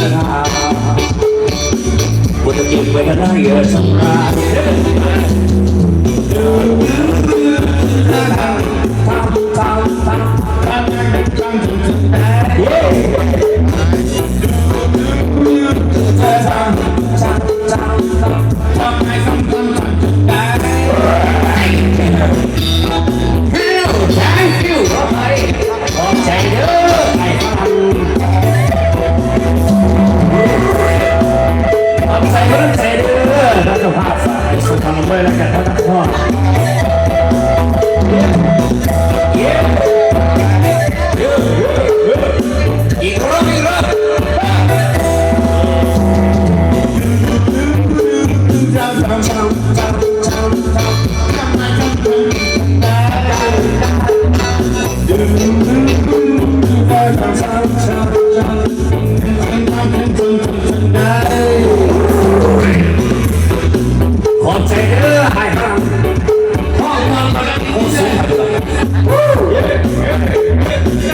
ບໍ່ໄດ້ເກັບໄວ້ກັນໄດ້ເອີ ສຳລັບ Hello, thank you. ຂອບໃຈເດີອ້າຍຝຣັ່ງ ຂອບໃຈກຳລັງໃຈເດີທ່ານເຈົ້າພາບ ສົ່ງກຳລັງໃຈແລ້ວກັນເນາະ ອີກຮອບ ອີກຮອບ. ຂອບໃຈເດີອ້າຍຝຣັ່ງ.